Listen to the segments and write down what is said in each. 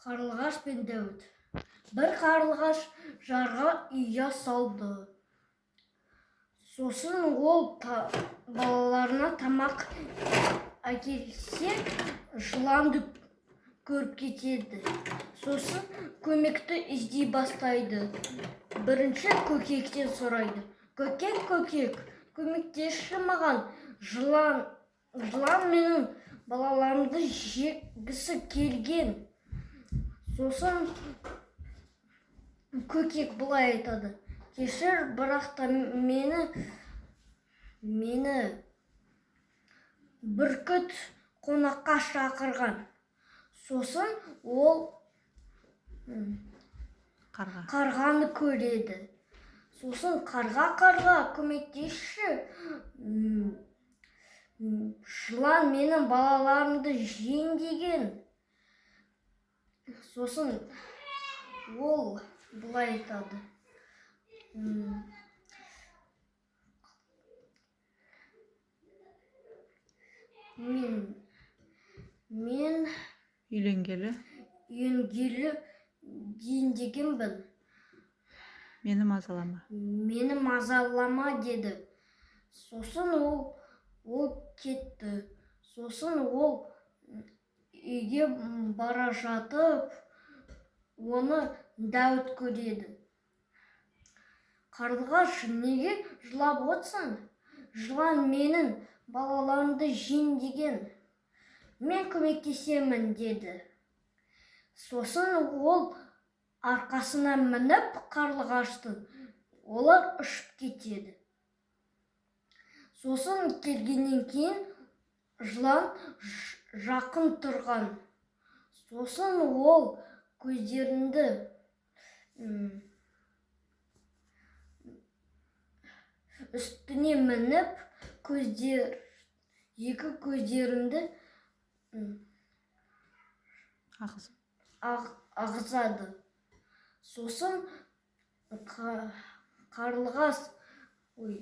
Қарлығаш пен Дәуіт. Бір қарлығаш жарға ұя салды. Сосын ол балаларына тамақ әкелсе, жыланды көріп кетеді. Сосын көмекті іздей бастайды. Бірінші көкектен сұрайды. Көкек, көкек, көмектесші маған. Жылан менің балаларымды жегісі келген. Сосын көкек былай айтады. Кешір, бірақ та мені бүркіт қонаққа шақырған. Сосын ол Қарға. Қарғаны көреді. Сосын қарға, қарға, көмектесші. Жылан менің балаларымды жейін деген. Сосын ол былай айтады. Мен Үйленгелі. Үйленгелі дейін дегенмін. Мені мазалама. Мені мазалама деді. Сосын ол кетті. Сосын ол үйге бара жатып, оны Дәуіт көреді. Қарлығаш, неге жылап отырсың? Жылан менің балаларымды жейін деген. Мен көмектесемін деді. Сосын ол арқасына мініп қарлығаштың, олар ұшып кетеді. Сосын келгеннен кейін жылан жақын тұрған. Сосын ол көздерінді үстіне мініп, екі көздерінді Ағызып. ағызады. Сосын қарлығаш, ой,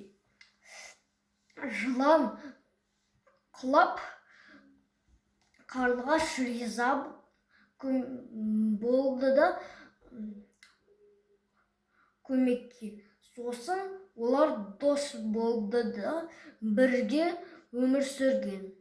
жылан құлап, қарлығаш риза болды да көмекке. Сосын олар дос болды да бірге өмір сүрген.